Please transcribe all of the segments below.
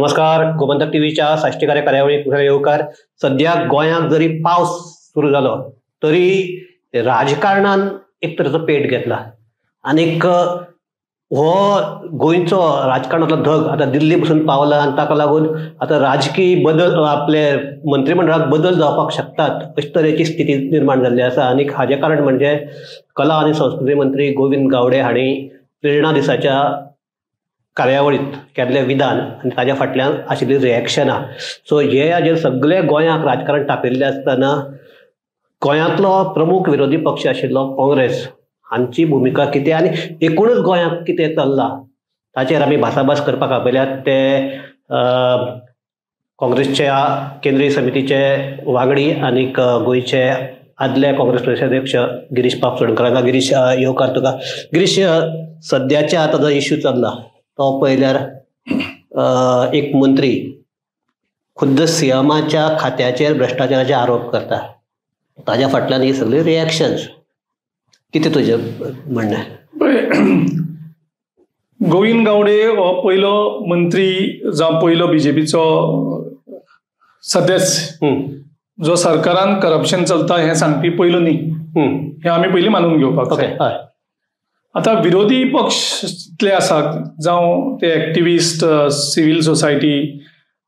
नमस्कार, गोमंतक टीव्हीच्या साश्टीकार्य कार्यावळीक येवकार. सद्या गोंयांत जरी पावस सुरू जालो तरी राजकारणान एक तरेचो पेट घेतला आनीक हो गोंयचो राजकारणांतलो धग आतां दिल्ली पसून पावला आनी ताका लागून आतां राजकीय बदल आपले मंत्रीमंडळाक बदल जावपाक शकतात अशे तरेची स्थिती निर्माण जाल्ली आसा. आनीक हाजें कारण म्हणजे कला आनी संस्कृती मंत्री गोविंद गावडे हांणी प्रेरणा दिसाच्या कार्यावळीत केल्लें विधान आनी ताज्या फाटल्यान आशिल्ली रिएक्शनां. सो हे हाजेर सगळे गोंयाक राजकारण तापिल्लें आसतना गोंयांतलो प्रमुख विरोधी पक्ष आशिल्लो काँग्रेस हांची भुमिका कितें आनी एकूणच गोंयांत कितें चल्लां ताचेर आमी भासाभास करपाक आपयल्यात ते काँग्रेसच्या केंद्रीय समितीचे वांगडी आनीक गोंयचे आदले काँग्रेस प्रदेशाध्यक्ष गिरीश बाब चोडणकर. गिरीश, येवकार तुका. गिरीश, सद्याच्या आतां जो इश्यू चल्ला तो पळयल्यार एक मंत्री खुद्द सीएमाच्या खात्याचेर भ्रश्टाचाराचे आरोप करता, ताज्या फाटल्यान ही सगळी रिएक्शन्स. कितें तुजें म्हणणें? गोविंद गावडे हो पयलो मंत्री जावं पयलो बीजेपीचो सदस्य जो सरकारान करप्शन चलता हें सांगपी पयलो न्ही, हें आमी पयलीं मानून घेवपाक जाय. आतां विरोधी पक्ष जितले आसात जावं ते एक्टिविस्ट, सिव्हील सोसायटी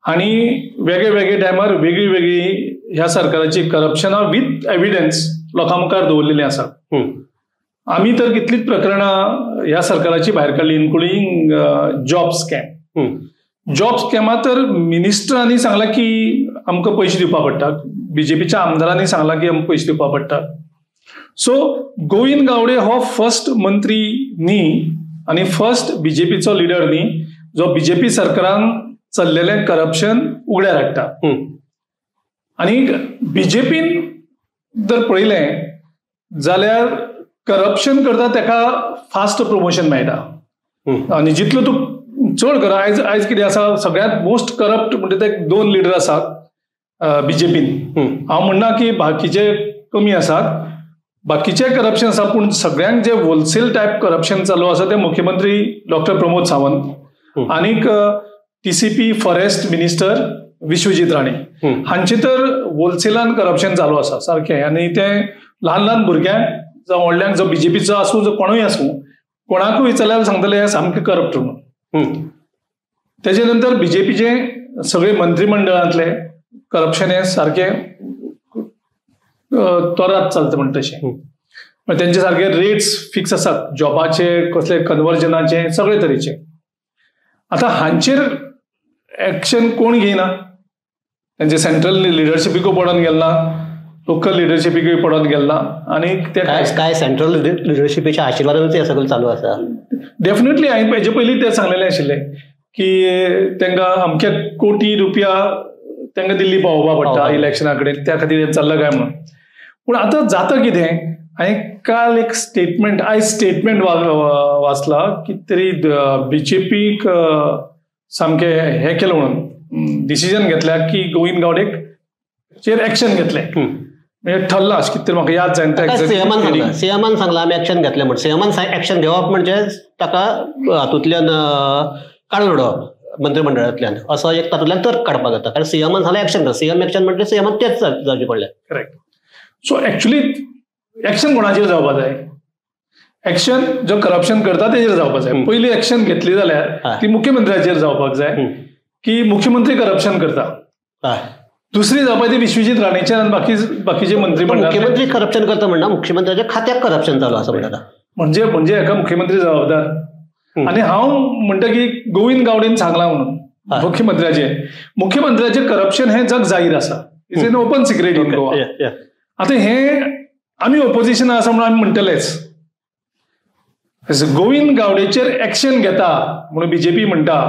आनी वेगळे वेगळे टायमार वेगळी वेगळी ह्या सरकाराची करप्शनां विथ एविडन्स लोकां मुखार दवरलेली आसात. आमी तर कितलींच प्रकरणां ह्या सरकाराची भायर काडली, इन्क्लुडींग जॉब स्कॅम. जॉब स्कॅमा तर मिनिस्टरांनी सांगलां की आमकां पयशे दिवपा पडटा, बीजेपीच्या आमदारांनी सांगलां की आमकां पयशे दिवपा पडटा. सो गोविंद गावडे हो फर्स्ट मंत्री न्ही आनी फर्स्ट बीजेपीचो लिडर न्ही जो बीजेपी सरकारान चल्लेलें करप्शन उगड्यार हाडटा. आनी बीजेपीन जर पळयलें जाल्यार करप्शन करता तेका फास्ट प्रमोशन मेळटा आनी जितलो तूं चड कर. आयज आयज कितें आसा, सगळ्यांत मोस्ट करप्ट म्हणजे ते दोन लिडर आसात बीजेपीन. हांव म्हणना की बाकीचे कमी आसात, बाकीचे करप्शन आसा, पूण सगळ्यांक जे होलसेल टायप करप्शन चालू आसा ते मुख्यमंत्री डॉक्टर प्रमोद सावंत आनीक TCP forest minister Vishwajit Rane हांचे तर होलसेलान करप्शन चालू आसा सारकें. आनी तें ल्हान ल्हान भुरग्यांक जावं व्हडल्यांक, जो बीजेपीचो आसूं जो कोणूय आसूं, कोणाकूय विचारल्यार सांगतले हे सामकें करप्ट म्हणून. तेजे नंतर बीजेपीचे सगळे मंत्रीमंडळांतले करप्शन हे सारकें तोरात चलता म्हणटा तशें. तेंचे सारके रेट्स फिक्स आसात जॉबाचे, कसले कन्वर्जनाचे, सगळे तरेचे. आतां हांचेर एक्शन कोण घेयना, तेंचे सेंट्रल लिडरशिपीकूय पडोन गेल ना, लोकल लिडरशिपीकूय पडोन गेल ना. आनी ते काय सेंट्रल लिडरशिपीच्या आशिर्वादानूच हें सगळें चालू आसा. डेफिनेटली हांवें हेजे पयलीं तें सांगलेलें आशिल्लें की तांकां अमक्या कोटी रुपया तांकां दिल्ली पावोवपा पडटा इलेक्शना कडेन, त्या खातीर हें चल्लां काय म्हणून. पूण आतां जाता कितें, हांवें काल एक स्टेटमेंट, आयज स्टेटमेंट वाचला की तरी बीजेपीक सामकें हें केलें म्हणून डिसिजन घेतल्या की गोविंद गावडेक चेर एक्शन घेतलें. म्हणजे ठरलां अशें कितें तरी म्हाका याद जायना. सीएमान सीएमान सांगलां आमी एक्शन घेतलें म्हण. सीएमान एक्शन घेवप म्हणजे ताका हातूंतल्यान काडून उडोवप मंत्रिमंडळांतल्यान, असो एक तातूंतल्यान तर्क काडपाक जाता. कारण सीएमान सांगलें एक्शन, सीएम एक्शन म्हणजे सीएमान तेच जावचें पडलें. करेक्ट. सो एक्चुअली एक्शन कोणाचेर जावपा जाय? एक्शन जो करप्शन करता तेजेर जावपा जाय. पयली एक्शन घेतली जाल्यार ती मुख्यमंत्र्याचेर जावपाक जाय की मुख्यमंत्री करप्शन करता. दुसरी जावपा ती विश्वजीत राणेचेर आनी बाकी बाकीचे मंत्रीमंडळ. मुख्यमंत्री करप्शन करता म्हणना, मुख्यमंत्र्याच्या खात्याक करप्शन चालू आसा म्हणटा. म्हणजे म्हणजे एका मुख्यमंत्री जबाबदार. आनी हांव म्हणटा की गोविंद गावडेन सांगलां म्हणून मुख्यमंत्र्याचे, मुख्यमंत्र्याचें करप्शन हें जग जाहीर आसा, it's an open secret in Goa. आतां हें आमी ओपोजिशन आसा म्हणून आमी म्हणटलेच. गोविंद गावडेचेर एक्शन घेता म्हणून बीजेपी म्हणटा,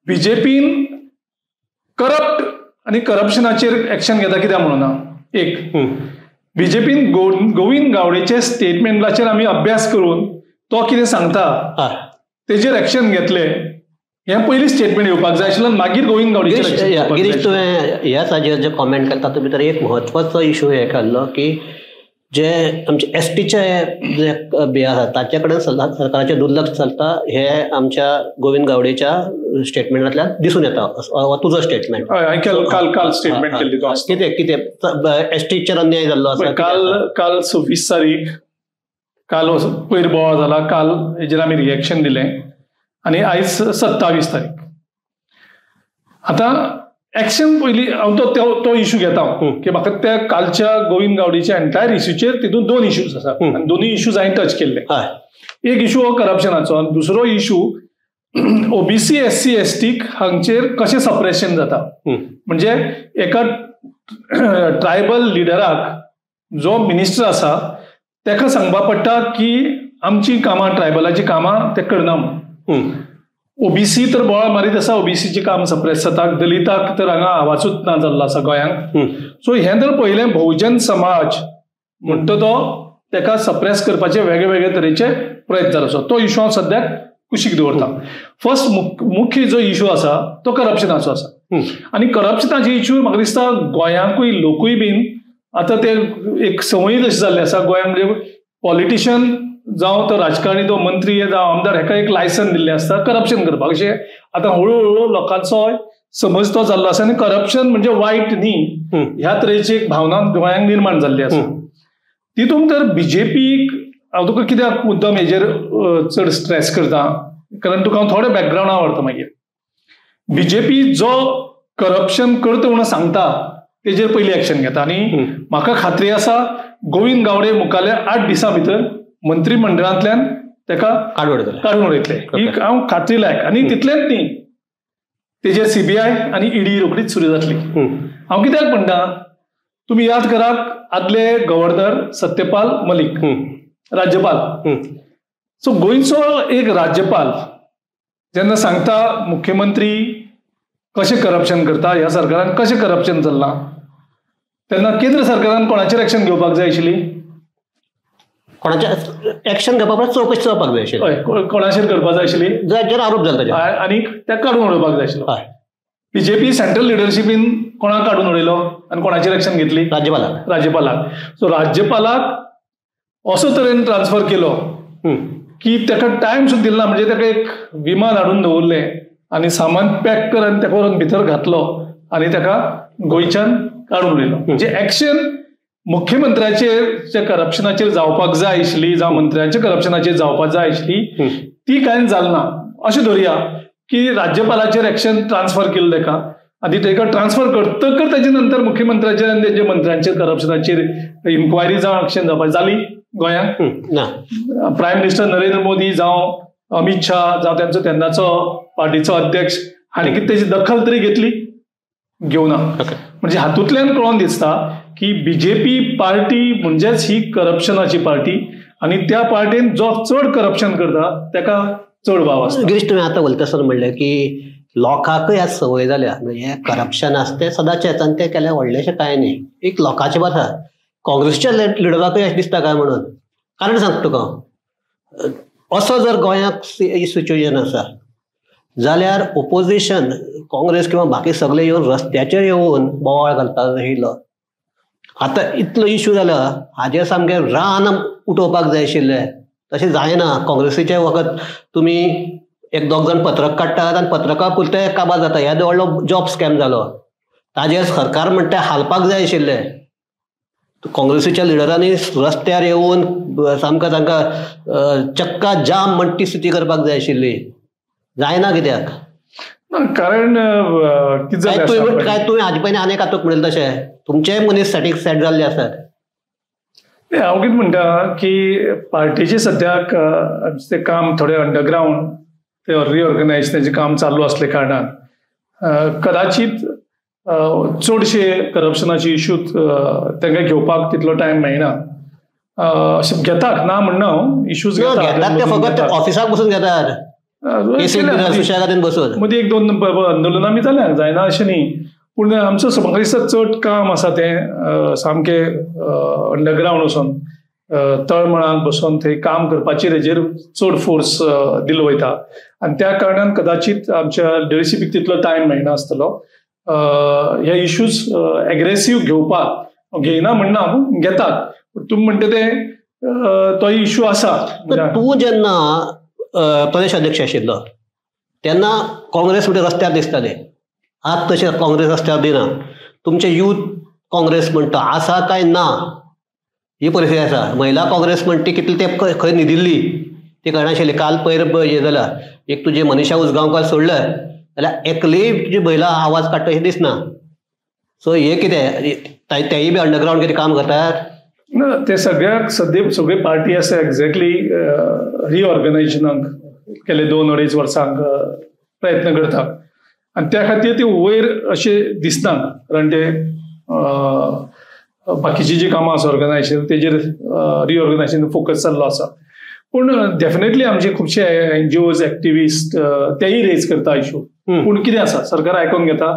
बीजेपीन करप्ट आनी करप्शनाचेर एक्शन घेता कित्याक म्हणून ना. एक बीजेपीन गोविंद गावडेचे स्टेटमेंटाचेर आमी अभ्यास करून तो कितें सांगता तेजेर एक्शन घेतले हें पयलीं स्टेटमेंट येवपाक जाय आशिल्लें, मागीर गोविंद गावडेचेर. गिरीश, तुवें ह्याच हाजेर जे कॉमेंट केला तातूंत भितर एक म्हत्वाचो इशू हे काडलो की जे आमचे एसटीचे जे बी आसा ताचे कडेन सरकाराचें दुर्लक्ष चलता हे आमच्या गोविंद गावडेच्या स्टेटमेंटांतल्यान दिसून येता. तुजो स्टेटमेंट काल काल स्टेटमेंट केल्ली कितें कितें एसटीचेर अन्याय जाल्लो आसा. काल काल 26 तारीख काल पयर बोवाळ जाला, काल हेजेर आमी रिएक्शन दिलें आनी आयज 27 तारीख. आतां एक्शन पयलीं हांव तो इशू घेता की म्हाका त्या कालच्या गोविंद गावडीच्या एंटायर इश्यूचेर तितून 2 इश्यूज आसा आनी दोनूय इश्यूज हांवें टच केल्ले. एक इशू हो करप्शनाचो आनी दुसरो इशू ओबीसी एससी एसटीक हांचेर कशें सप्रेशन जाता. म्हणजे एका ट्रायबल लिडराक जो मिनिस्टर आसा तेका सांगपा पडटा की आमची कामां ट्रायबलाची कामां ते करना म्हणून. ओबीसी तर बोळा मारीत आसा, ओबीसीची काम सप्रेस जाता, दलिताक तर हांगा आवाजूच ना जाल्लो आसा गोंयांक. सो हें तर पयलें बहुजन समाज म्हणटा तो तेका सप्रेस करपाचे वेगळे वेगळे तरेचे प्रयत्न जालो आसा. तो इशू हांव सद्याक कुशीक दवरता. फर्स्ट मुख्य जो इशू आसा तो करप्शनाचो आसा आनी करप्शनाचे इशू म्हाका दिसता गोंयांकूय लोकूय बीन आतां ते एक संवय अशी जाल्ली आसा गोंयांक, म्हणजे पॉलिटिशियन जावं तो राजकारणी तो मंत्री जावं आमदार हेका एक लायसन दिल्लें आसता करप्शन करपाक. अशें आतां हळू हळू लोकांचो समज तो जाल्लो आसा आनी करप्शन म्हणजे वायट न्ही ह्या तरेची एक भावना गोंयांक निर्माण जाल्ली आसा. तितून तर बीजेपीक हांव तुका कित्याक मुद्दम हेजेर चड स्ट्रेस करता कारण तुका हांव थोडें बॅकग्रावंड व्हरता मागीर. बीजेपी जो करप्शन करता म्हणून सांगता तेजेर पयलीं एक्शन घेता आनी म्हाका खात्री आसा गोविंद गावडे मुखाले 8 दिसां भितर मंत्रिमंडळांतल्यान तेका काडून उडयतले ही हांव खात्री लायक. आनी तितलेंच न्ही तेजेर सीबीआय आनी ईडी रोखडीच सुरू जातली. हांव कित्याक म्हणटा तुमी याद करात आदले गव्हर्नर सत्यपाल मलिक राज्यपाल. सो गोंयचो एक राज्यपाल जेन्ना सांगता मुख्यमंत्री कशें करप्शन करता ह्या सरकारान कशें करप्शन चल्लां तेन्ना केंद्र सरकारान कोणाचेर एक्शन घेवपाक जाय आशिल्ली? कोणाचे एक्शन घेवपा परस चवकशी जावपाक जाय आशिल्ली. हय, कोणाचेर करपाक जाय आशिल्ली जाचेर आरोप जालो ताचेर आनी तेका काडून उडोवपाक जाय आशिल्लो. बीजेपी सेंट्रल लिडरशिपीन कोणाक काडून उडयलो आनी कोणाचेर एक्शन घेतली? राज्यपालाक. राज्यपालाक. सो राज्यपालाक असो तरेन ट्रान्सफर केलो की तेका टायम सुद्दां दिलना, म्हणजे तेका एक विमान हाडून दवरलें आनी सामान पॅक कर आनी तेका व्हरून भितर घातलो आनी तेका गोंयच्यान काडून उडयलो. म्हणजे एक्शन मुख्यमंत्र्याचेर जे करप्शनाचेर जावपाक जाय आशिल्ली जावं मंत्र्यांच्या करप्शनाचेर जावपाक जाय आशिल्ली ती कांय जालना. अशें धरुया की राज्यपालाचेर एक्शन ट्रान्सफर केलें तेका आनी तेका ट्रान्सफर करतकच ताजे नंतर मुख्यमंत्र्याचेर आनी तेजे मंत्र्यांचेर करप्शनाचेर इन्क्वायरी जावं एक्शन जावपाक जाली गोंयांक ना. प्रायम मिनिस्टर नरेंद्र मोदी जावं अमित शाह जावं तेंचो तेन्नाचो पार्टीचो अध्यक्ष हांणी कितें तेजी दखल तरी घेतली? घेवना. म्हणजे हातूंतल्यान कळोन दिसता की बीजेपी पार्टी म्हणजेच ही करप्शनाची पार्टी आनी त्या पार्टीन जो चड करप्शन करता तेका चड वाव आसता. गिरीश, तुवें आतां उलयता आसतना म्हणलें की लोकांकय आज संवय जाल्या म्हणजे हें करप्शन आसा तें सदांचेंच आनी तें केल्यार व्हडलेंशें कांय न्ही. एक लोकांचें बात आसा, काँग्रेसच्या लिडराकय अशें दिसता काय म्हणून. कारण सांगता तुका, असो जर गोंयांत सिच्युएशन आसा जाल्यार ओपोजिशन काँग्रेस किंवा बाकी सगळे येवन रस्त्याचेर येवन बोवाळ घालता येयलो. आतां इतलो इशू जाला हाजेर सामकें रान उठोवपाक जाय आशिल्लें, तशें जायना. काँग्रेसीचें वखत तुमी एक दोग जाण पत्रक काडटात आनी पत्रका पुरतें काबार जाता. येदो व्हडलो जॉब स्कॅम जालो ताजेर सरकार म्हणटा हालपाक जाय आशिल्लें. काँग्रेसीच्या लिडरांनी रस्त्यार येवन सामकां तांकां चक्का जाम म्हण ती स्थिती करपाक जाय आशिल्ली. जायना कित्याक? कारण काय तुवें हाजे पयलीं आनी एक आतां म्हणलें तशें तुमचेय मनीस सेटीक सेट जाल्ले आसात. हांव कितें म्हणटा की पार्टीचे सद्याक ते काम थोडें अंडरग्रावंड ते रिऑर्गनायज तेजें काम चालू आसले कारणान कदाचीत चडशे करप्शनाचे इश्यू तांकां घेवपाक तितलो टायम मेळना. अशें घेतात ना म्हणना हांव, इश्यूज घेतात ते फकत ऑफिसाक बसून घेतात, मदीं एक दोन आंदोलनां बी जाल्या, जायना अशें न्ही, पूण आमचो म्हाका दिसता चड काम आसा तें सामकें अंडरग्रावंड वचोन तळमळाक बसून थंय काम करपाचेर हेजेर चड फोर्स दिलो वयता आनी त्या कारणान कदाचीत आमच्या लिडरशिपीक तितलो टायम मेळना आसतलो. हे इश्यूज एग्रेसीव घेवपाक घेयना म्हणना हांव, घेतात, तुमी म्हणटा ते तो इशू आसा. तूं जेन्ना प्रदेश अध्यक्ष आशिल्लो तेन्ना काँग्रेस म्हणजे रस्त्यार दिसताले, आज तशें काँग्रेस रस्त्यार दिना. तुमचे यूथ काँग्रेस म्हणटा आसा काय ना ही परिस्थिती आसा. महिला काँग्रेस म्हणटी कितले तेंप खंय न्हिदिल्ली ती कळनाशिल्ली. काल पयर हें जाला, एक तुजे मनीषा उजगांवकार सोडलें जाल्यार एकलीय तुजी महिला आवाज काडटा अशें दिसना. सो हे कितें तेय बी अंडरग्रावंड कितें काम करतात ना? ते सगळ्याक सद्या सगळी पार्टी आसा एक्झॅक्टली रिऑर्गनायजेशनाक केले 2-2.5 वर्सांक प्रयत्न करता आनी त्या खातीर ती वयर अशें दिसना, कारण ते बाकीची जी कामां आसा ऑर्गनायजेशन तेजेर रिऑर्गनायजेशन फोकस जाल्लो आसा. पूण डेफिनेटली आमचे खुबशे एनजीओज एक्टिविस्ट तेय रेज करता इशू. पूण कितें आसा, सरकार आयकोन घेता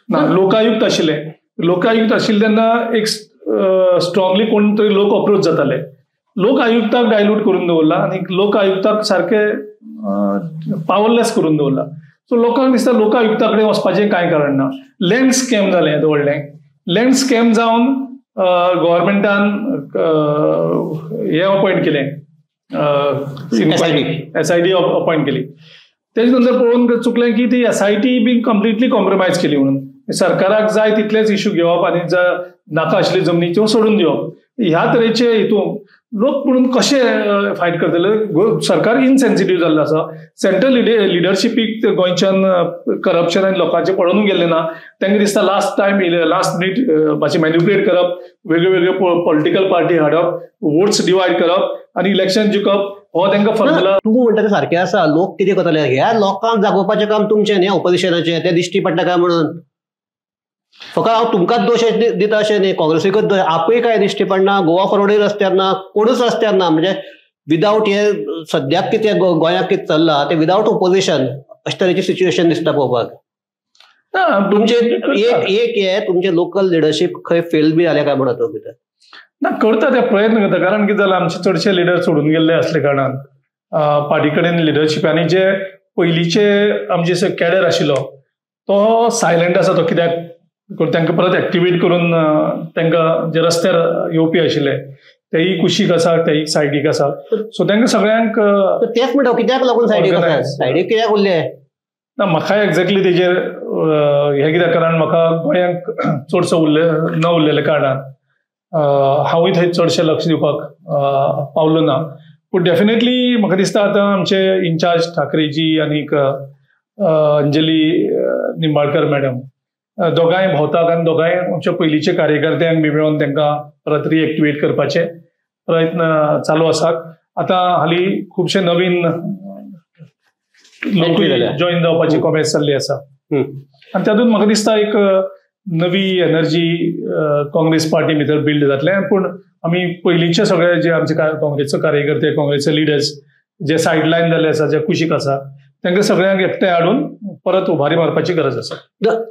ना. लोकायुक्त आशिल्ले, लोकायुक्त आशिल्ले तेन्ना एक स्ट्रॉंगली कोण तरी लोक अप्रोच जाताले. लोक आयुक्ताक डायल्यूट करून दवरला आनी लोक आयुक्ताक सारके पावरलेस करून दवरला. सो लोकांक दिसता लोकायुक्ता कडेन वचपाचें कांय कारण ना. लँड स्कॅम जालें येदें व्हडलें, लँड स्कॅम जावन गव्हर्मेंटान हें अपॉयंट केलें, SIT appoint केली. तेजे नंतर पळोवन चुकलें की ती SIT बी कंप्लिटली कॉम्प्रोमायज केली म्हणून सरकाराक जाय तितलेच इशू घेवप आनी नाका आशिल्ली जमनी त्यो सोडून दिवप. ह्या तरेचे हितून लोक म्हणून कशे फायट करतले? सरकार इनसेन्सिटीव जाल्लें आसा. सेंट्रल लिडरशिपीक गोंयच्यान करप्शन आनी लोकांचें पळोवन गेल्लें ना. तांकां दिसता लास्ट टायम लास्ट मिनीट मातशें मॅन्युपुलेट करप, वेगळ्यो वेगळ्यो पॉलिटिकल पार्टी हाडप, वोट्स डिवायड करप आनी इलेक्शन जिखप हो तांकां फॉर्मुला. तूं म्हणटा तें सारकें आसा. लोक कितें करतले? ह्या लोकांक जागोवपाचें काम तुमचें न्ही, ऑपोजिशनाचें. तें दिश्टी पडटा काय म्हणून फकत हांव तुमकांच दोश दिता अशें न्ही, काँग्रेसीकच दोश. आपूय काय दिश्टी पडना, गोवा फॉरवर्डूय रस्त्यार ना, कोणूच रस्त्यार ना. म्हणजे विदावट हे सद्याक कितें गोंयाक कितें चल्लां तें विदावट ओपोजिशन अशे तरेची सिच्युएशन दिसता पळोवपाक. तुमचे एक एक हे तुमचे लोकल लिडरशीप खंय फेल बी जाल्या काय म्हणून तो भितर ना करता, ते प्रयत्न करता. कारण कितें जालां, आमचे चडशे लिडर सोडून गेल्ले आसले कारणान पार्टी कडेन लिडरशीप आनी जे पयलींचे आमचे कॅडर आशिल्लो तो सायलंट आसा. तो कित्याक तांकां परत एक्टिवेट करून तांकां जे रस्त्यार येवपी आशिल्ले तेय कुशीक आसा, तेय सायडीक आसा. सो तांकां सगळ्यांक तेच म्हणटा कित्याक लागून सायडीक आसा, सायडीक कित्याक उरले ना म्हाका एक्झॅक्टली तेजेर हें कित्याक, कारण म्हाका गोंयांक चडसो उरले न उरलेल्या कारणान हांवूय थंय चडशें लक्ष दिवपाक पावलो ना. पूण डेफिनेटली म्हाका दिसता आतां आमचे इन्चार्ज ठाकरेजी आनीक अंजली निंबाळकर मॅडम दोगांय भोंवतात आनी दोगांय आमच्या पयलींचे कार्यकर्त्यांक बी मेळोन तांकां परत रिएक्टिवेट करपाचे प्रयत्न चालू आसात. आतां हालीं खुबशे नवीन लोक जॉईन जावपाची कॉमेस जाल्ली आसा आनी तातूंत म्हाका दिसता एक नवी एनर्जी काँग्रेस पार्टी भितर बिल्ड जातलें. पूण आमी पयलींचे सगळे जे आमचे काँग्रेसचे कार्यकर्ते, काँग्रेसचे लिडर्स जे सायडलायन जाल्ले आसा, जे कुशीक आसा, तांकां सगळ्यांक एकठांय हाडून परत उबारी मारपाची गरज आसा.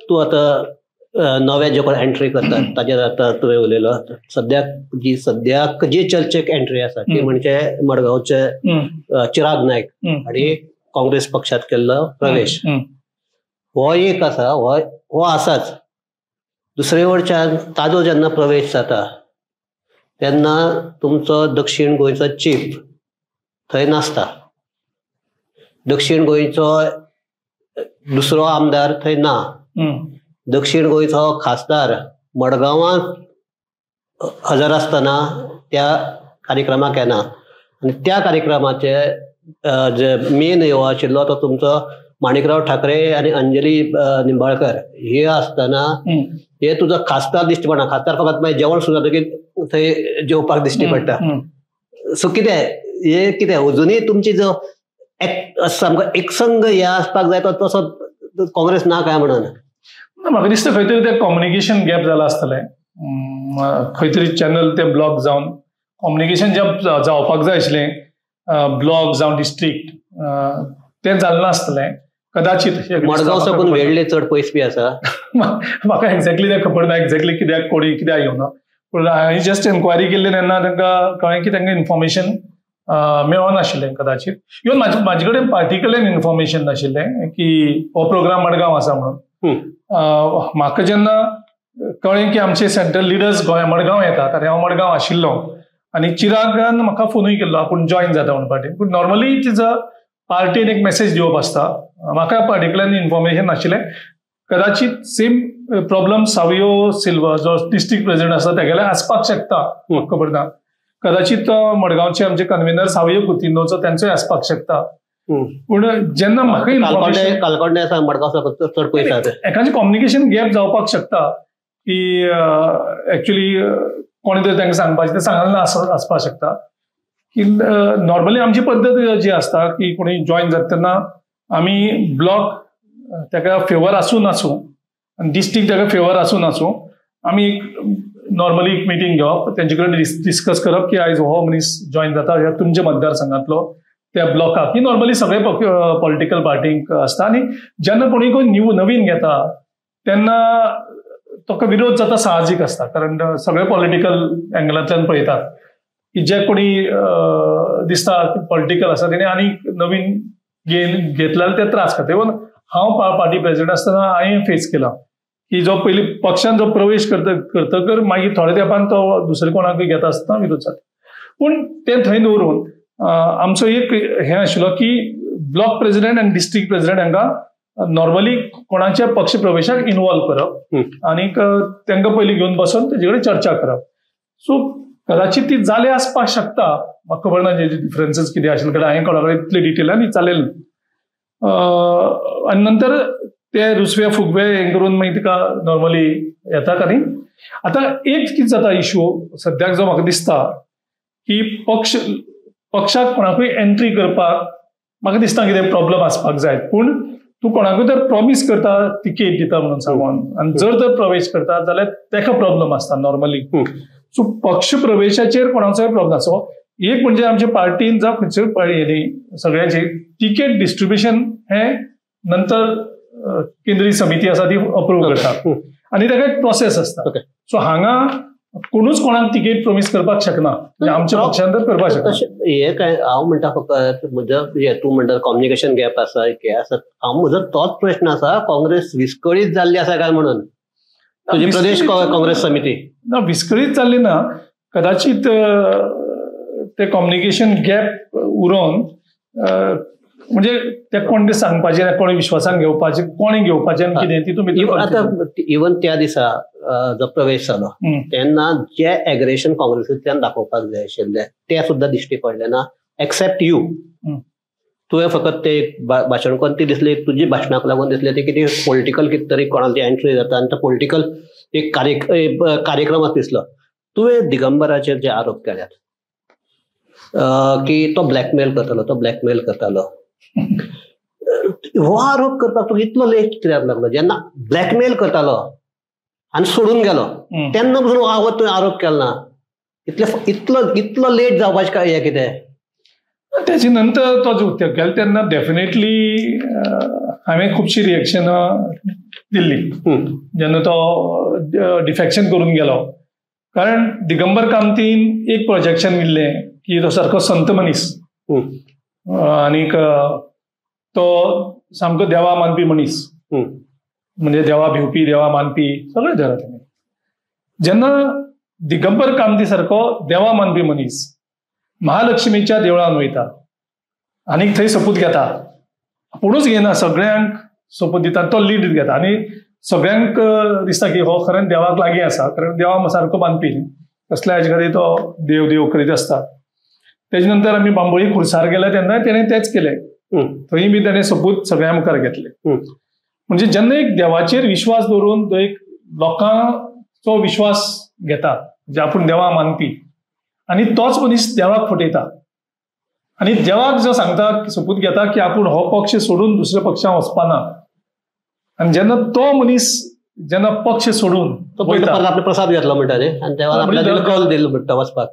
तूं आतां नवे जे कोण एंट्री करतात ताजेर आतां तुवें उलयलो. सद्याक जी चर्चेक एंट्री आसा ती म्हणजे मडगांवचे चिराग नायक आनी काँग्रेस पक्षात केल्लो प्रवेश हो एक आसा, हो आसाच. दुसरे वटच्यान ताजो जेन्ना प्रवेश जाता तेन्ना तुमचो दक्षिण गोंयचो चीफ थंय नासता, दक्षिण गोंयचो दुसरो आमदार थंय ना, दक्षिण गोंयचो खासदार मडगांवांत हजर आसतना त्या कार्यक्रमाक येना आनी त्या कार्यक्रमाचे जे मेन हो आशिल्लो तो तुमचो माणिकराव ठाकरे आनी अंजली निंबाळकर हे आसतना हे तुजो खासदार दिश्टी पडना. खासदार फकत मागीर जेवण सुद्दां जातकीर थंय जेवपाक दिश्टी पडटा. सो कितें हे कितें अजुनूय तुमची जो सामको एकसंघ हे आसपाक जाय तो तसो काँग्रेस ना काय म्हणून? म्हाका दिसता खंय तरी तें कम्युनिकेशन गॅप जाला आसतलें, खंय तरी चॅनल ते ब्लॉक जावन कम्युनिकेशन जे जावपाक जाय आशिल्लें ब्लॉक जावं डिस्ट्रिक्ट तें जालें नासतलें कदाचित. मडगांव साकून वेडले चड पयस बी आसा, म्हाका एक्झॅक्टली तें खबर ना एक्झॅक्टली कित्याक कोणी कित्याक येवना. पूण हांवें जस्ट एन्क्वायरी केल्ली तेन्ना तांकां कळ्ळें की तांकां इन्फॉर्मेशन मेळनाशिल्लें कदाचित. इवन म्हाजे कडेन पार्टी कडल्यान इन्फॉर्मेशन नाशिल्लें की हो प्रोग्राम मडगांव आसा म्हणून. म्हाका जेन्ना कळ्ळें की आमचे सेंट्रल लिडर्स गोंय मडगांव येतात आनी हांव मडगांव आशिल्लो आनी चिरागान म्हाका फोनूय केल्लो आपूण जॉयन जाता म्हणून पार्टीन. पूण नॉर्मली तिजो पार्टीन एक मेसेज दिवप आसता, म्हाका पर्टिक्युलरली इन्फॉर्मेशन नाशिल्लें. कदाचित सेम प्रॉब्लम सावियो सिल्वा जो डिस्ट्रिक्ट प्रेसिडेंट आसा तेगेले आसपाक शकता, म्हाका खबर ना. कदाचित मडगांवचे आमचे कन्व्हेनर सावियो कुतिन्होचो तेंचोय आसपाक शकता. पूण जेन्ना म्हाका कालकोंडे आसा मडगांव चड पयस आसा, एकाचें कम्युनिकेशन गॅप जावपाक शकता की एक्चुअली कोणी तरी तांकां सांगपाचें तें सांगलें ना आसपाक शकता. की नॉर्मली आमची पद्दत जी आसता की कोणी जॉयन जाता तेन्ना आमी ब्लॉक ताका फेवर आसूं नासूं आनी डिस्ट्रिक्ट ताका फेवर आसूं नासूं आमी एक नॉर्मली एक मिटींग घेवप, तेंचे कडेन डिस्कस करप की आयज हो मनीस जॉयन जाता ह्या तुमच्या मतदारसंघांतलो त्या ब्लॉकाक. ही नॉर्मली सगळे पॉलिटिकल पार्टींक आसता. आनी जेन्ना कोणी कोण न्यू नवीन घेता तेन्ना ताका विरोध जाता साहजीक आसता, कारण सगळे पॉलिटिकल एंगलांतल्यान पळयतात की जे कोणी दिसता पॉलिटिकल आसा तेणे आनी नवीन घेतल्यार घेतल्यार ते त्रास करता. इवन हांव पार्टी प्रेसिडेंट आसतना हांवें फेस केला की जो पयलीं पक्षान जो प्रवेश करतकर मागीर थोड्या तेंपान तो दुसरे कोणाकूय घेता आसतना विरोध जाता. पूण तें थंय दवरून आमचो एक हें आशिल्लो की ब्लॉक प्रेसिडेंट आनी डिस्ट्रिक्ट प्रेसिडेंट हांकां नॉर्मली कोणाच्या पक्ष प्रवेशाक इनवॉल्व करप आनीक तांकां पयलीं घेवन बसून तेजे कडेन चर्चा करप. सो कदाचित ती जाले आसपाक शकता, म्हाका खबर ना जेजे डिफरन्सीस कितें आशिल्ले, कारण हांवें कोणा कडेन इतले डिटेलान विचारलें. आनी नंतर ते रुसवे फुगवे हें करून मागीर तिका नॉर्मली येतात. आनी आतां एक कितें जाता इशू सद्याक जो म्हाका दिसता की पक्षाक कोणाकूय एंट्री करपाक म्हाका दिसता कितें प्रॉब्लम आसपाक जाय. पूण तूं कोणाकूय जर प्रॉमीस करता तिकेट दिता म्हणून सांगून आनी जर तर प्रवेश करता जाल्यार ताका प्रॉब्लम आसता नॉर्मली. सो पक्ष प्रवेशाचेर कोणाचोय प्रॉब्लम आसो. एक म्हणजे आमच्या पार्टीन जावं खंयच्याय पार्टी सगळ्यांचे तिकेट डिस्ट्रिब्युशन हें नंतर केंद्रीय समिती आसा ती अप्रूव करता आनी ताका एक प्रोसेस आसता. सो हांगा कोणूच कोणाक तिकेट प्रॉमीस करपाक शकना, आमच्या पक्षान तर करपाक शकना. हे काय हांव म्हणटा फक्त म्हजो तूं म्हणटा कम्युनिकेशन गॅप आसा हें आसा, हांव म्हजो तोच प्रश्न आसा काँग्रेस विस्कळीत जाल्ली आसा काय म्हणून तुजी प्रदेश काँग्रेस समिती ना विस्कळीत जाल्ली ना, कदाचित ते कम्युनिकेशन गॅप उरोवन म्हणजे ते कोण ते सांगपाचें कोणी विश्वासान घेवपाचें कोणी घेवपाचें आनी कितें तितून भितर. आतां इवन त्या दिसा जो प्रवेश जालो तेन्ना जे एग्रेशन काँग्रेसींतल्यान दाखोवपाक जाय आशिल्लें तें सुद्दां दिश्टी पडलें ना, एक्सेप्ट you. तुवें फकत ते भाशण करून ती दिसली तुजी भाशणाक लागून दिसलें ते कितें पॉलिटिकल कितें तरी कोणाली एंट्री जाता आनी तो पॉलिटिकल एक कार्यक्रमात दिसलो. तुवें दिगंबराचेर जे आरोप केल्यात की तो ब्लॅकमेल करतालो, तो ब्लॅकमेल करतालो, हो आरोप करपाक तुका इतलो लेट कित्याक लागलो? जेन्ना ब्लॅकमेल करतालो आनी सोडून गेलो तेन्ना पसून हो तुवें आरोप केलो ना, इतलो इतलो लेट जावपाचें काय हें कितें? तेजे नंतर तो जो गेलो तेन्ना डेफिनेटली हांवें खुबशी रिएक्शनां दिल्ली जेन्ना तो डिफेक्शन करून गेलो. कारण दिगंबर कामतीन एक प्रोजेक्शन दिल्लें की तो सारको संत मनीस आनीक तो सामको देवा मानपी मनीस, म्हणजे देवा भिवपी देवा मानपी सगळें धरा तेणें. जेन्ना दिगंबर कामती सारको देवा मानपी मनीस महालक्ष्मीच्या देवळान वयता आनीक थंय सोपूत घेता, आपुणूच घेना सगळ्यांक सोपूत दिता, तो लीड घेता आनी सगळ्यांक दिसता की हो खरें देवाक लागीं आसा, कारण देवा सारको मानपी कसल्या हाजे खातीर तो देव देव करीत आसता. तेजे नंतर आमी बांबोळी खुर्सार गेले तेन्ना तेणें तेंच केलें, थंय बी तेणें सोपूत सगळ्यां मुखार घेतले. म्हणजे जेन्ना एक देवाचेर विश्वास दवरून तो एक लोकांचो विश्वास घेता, म्हणजे आपूण देवा मानपी आनी तोच मनीस देवाक फटयता आनी देवाक जो सांगता सोपूत घेता की आपूण हो पक्ष सोडून दुसऱ्या पक्षान वचपाना, आनी जेन्ना तो मनीस जेन्ना पक्ष सोडून आपलो प्रसाद घेतलो म्हणटा न्ही आनी देवान आपल्याक कॉल दिलो म्हणटा वचपाक,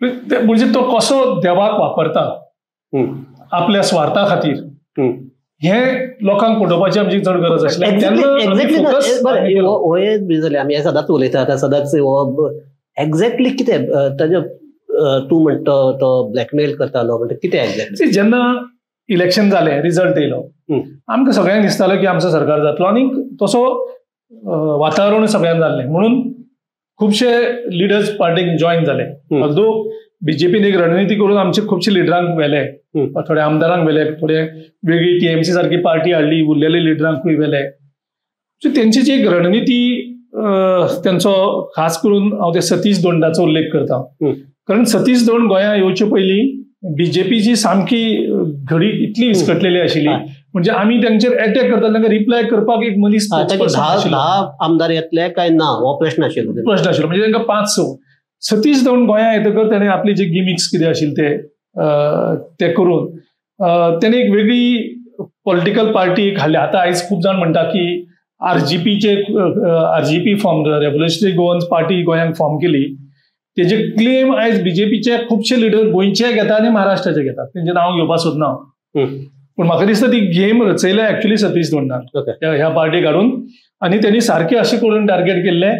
म्हणजे तो कसो देवाक वापरता आपल्या स्वार्था खातीर हे लोकांक पटोवपाची आमची चड गरज आसली. एक्झॅक्टली बरें, आमी हे सदांच उलयता आतां सदांच हो एक्झॅक्टली कितें ताजे तूं म्हणटा तो ब्लॅकमेल करतालो म्हणटा कितें एक्झॅक्टली? जेन्ना इलेक्शन जालें रिजल्ट येयलो आमकां सगळ्यांक दिसतालो की आमचो सरकार जातलो आनी तसो वातावरण सगळ्यांक जाल्लें म्हणून खुबशे लिडर्स पार्टीक जॉयन जाले. अल्दो बीजेपीन एक रणनिती करून आमचे खुबशे लिडरांक व्हेले, थोडे आमदारांक व्हेले, थोडे वेगळी टीएमसी सारकी पार्टी हाडली, उरलेले लिडरांकूय व्हेले. सो तेंची जी एक रणनिती तेंचो खास करून हांव ते सतीश दोंडाचो उल्लेख करता, कारण सतीश दोंड गोंया येवचे पयलीं बीजेपीची सामकी घडी इतली विस्कटलेली आशिल्ली, म्हणजे आमी तांचेर अटॅक करता तांकां रिप्लाय करपाक एक मनीस 10 आमदार येतले काय ना हो प्रश्न आशिल्लो, प्रश्न आशिल्लो. म्हणजे तांकां 5-6 सतीश दवंड गोंया येतकर ताणें आपली जे गिमिक्स कितें आशिल्ले ते करून ताणें एक वेगळी पॉलिटिकल पार्टी एक हाडली. आतां आयज खूब जाण म्हणटा की आरजीपीचे RGP form revolutionary Goan party गोंयांत फॉर्म केली, तेजे क्लेम आयज बीजेपीचे खुबशे लिडर गोंयचे घेता आनी महाराष्ट्राचे घेतात, तेंचें नांव घेवपाक सोदना. पूण म्हाका दिसता ती गेम रचयल्या एक्चुअली सतीश दोंडान ह्या पार्टी काडून, आनी त्यांनी सारके अशें करून टार्गेट केल्ले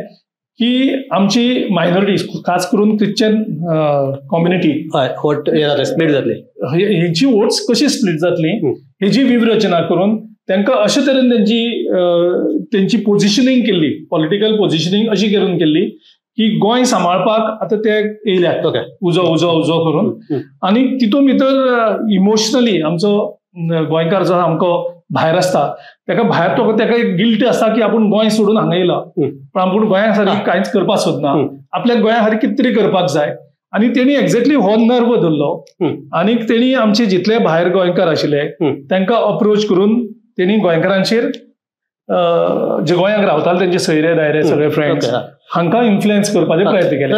की आमची मायनॉरिटी खास करून क्रिश्चन कम्युनिटी स्प्लीट जातली, हेंची वोट्स कशी स्प्लीट जातली हेजी विवरचना करून तांकां अशे तरेन तेंची पोजिशनींग केल्ली, पॉलिटिकल पोजिशनींग अशी करून केल्ली की गोंय सांबाळपाक आतां ते येयल्यात उजो उजो उजो करून. आनी तितून भितर इमोशनली आमचो गोंयकार जो आमकां भायर आसता ताका भायर तो ताका एक गिल्ट आसता की आपूण गोंय सोडून हांगा येयला, पण आपूण गोंया सारकी कांयच करपाक सोदना, आपल्या गोंया खातीर कितें तरी करपाक जाय. आनी तेणी एक्झॅक्टली हो नर्व धरलो आनी तेणी आमचे जितले भायर गोंयकार आशिल्ले तांकां अप्रोच करून तेणी गोंयकारांचेर जे गोंयांक रावताले तेंचे सयरे दायरे सगळे फ्रेंड्स हांकां इन्फ्लुएन्स करपाचे प्रयत्न केले.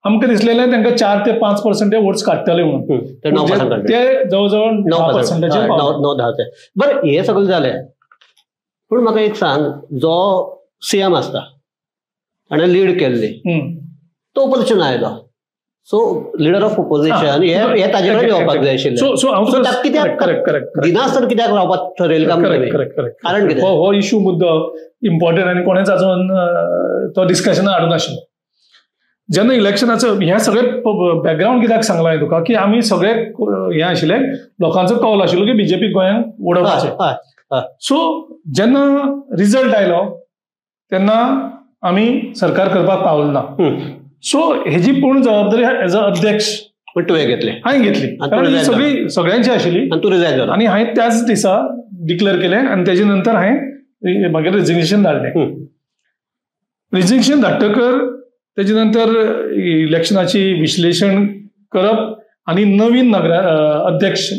आमकां दिसलेलें तांकां 4 ते 5% वोट्स काडटले म्हणून, ते जवळ जवळ 9% 9-10. बरें, हें सगळें जालें, पूण म्हाका एक सांग, जो सीएम आसता ताणें लीड केल्ली तो ऑपोजिशन आयलो, सो लिडर ऑफ ऑपोजिशन हे ताजे कडेन येवपाक जाय आशिल्लें, कित्याक दिनासतना कित्याक रावपाक ठरयलें काय? कारण कितें? हो इशू मुद्दो इम्पॉर्टंट आनी कोणेच अजून तो डिस्कशना हाडूंक नाशिल्लो. जेन्ना इलेक्शनाचो हें सगळें बॅकग्रावंड कित्याक सांगलां हांवें तुका की आमी सगळे हें आशिल्ले लोकांचो कौल आशिल्लो की बीजेपी गोंयांक उडोवपाचें. सो जेन्ना रिजल्ट आयलो तेन्ना आमी सरकार करपाक पावले ना. सो हेजी पूर्ण जबाबदारी एज अ अध्यक्ष तुवें घेतली, हांवें घेतली, कारण ही सगळी सगळ्यांची आशिल्ली. आनी हांवें त्याच दिसा डिक्लेअर केलें आनी तेजे नंतर हांवें मागीर रेजिग्नेशन धाडलें. रेजिग्नेशन धाडटकर तेजे नंतर इलेक्शनाची विश्लेशण करप आनी नवीन नगर अध्यक्ष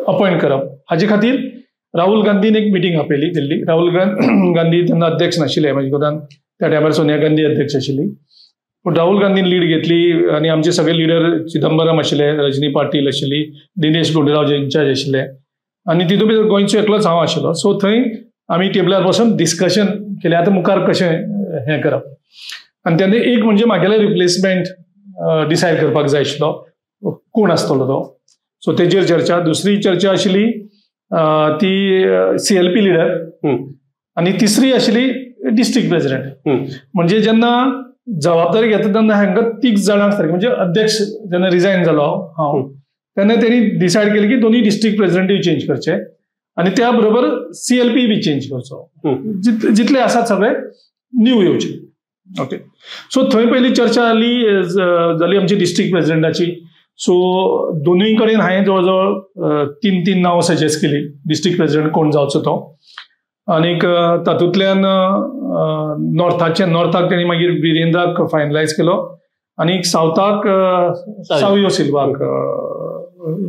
अपॉयंट करप हाजे खातीर राहुल गांधीन एक मिटींग आपयली दिल्ली. राहुल गांधी तेन्ना अध्यक्ष नाशिल्ले, म्हज्या कोतान त्या टायमार सोनिया गांधी अध्यक्ष आशिल्ली, पूण राहुल गांधीन लीड घेतली आनी आमचे सगळे लिडर चिदंबरम आशिल्ले, रजनी पाटील आशिल्ली, दिनेश गुंडूराव जे इन्चार्ज आशिल्ले आनी तितून भितर गोंयचो एकलोच हांव आशिल्लो. सो थंय आमी टेबलार बसून डिस्कशन केलें आतां मुखार कशें हें करप. आनी तेन्ना एक म्हणजे म्हागेलें रिप्लेसमेंट डिसायड करपाक जाय आशिल्लो कोण आसतलो तो, सो तेजेर चर्चा. दुसरी चर्चा आशिल्ली ती सीएलपी लिडर आनी तिसरी आशिल्ली डिस्ट्रिक्ट प्रेसिडेंट. म्हणजे जेन्ना जबाबदारी घेता तेन्ना हांकां 3 जाणांक सारकें म्हणजे अध्यक्ष जेन्ना रिजायन जालो हांव तेन्ना तेणी डिसायड केलें की दोनूय डिस्ट्रिक्ट प्रेसिडेंटूय चेंज करचे आनी त्या बरोबर सीएलपी बी चेंज करचो, जितले आसात सगळे न्यू येवचे. ओके, सो थंय पयली चर्चा जाली जाली आमची डिस्ट्रिक्ट प्रेसिडेंटाची. सो दोनूय कडेन हांवें जवळ जवळ 3-3 नांव सजेस्ट केली डिस्ट्रिक्ट प्रेसिडेंट कोण जावचो तो. आनीक तातूंतल्यान नॉर्थाक तेणी मागीर विरेंद्राक फायनलायज केलो आनी सावथाक सावियो सिल्वाक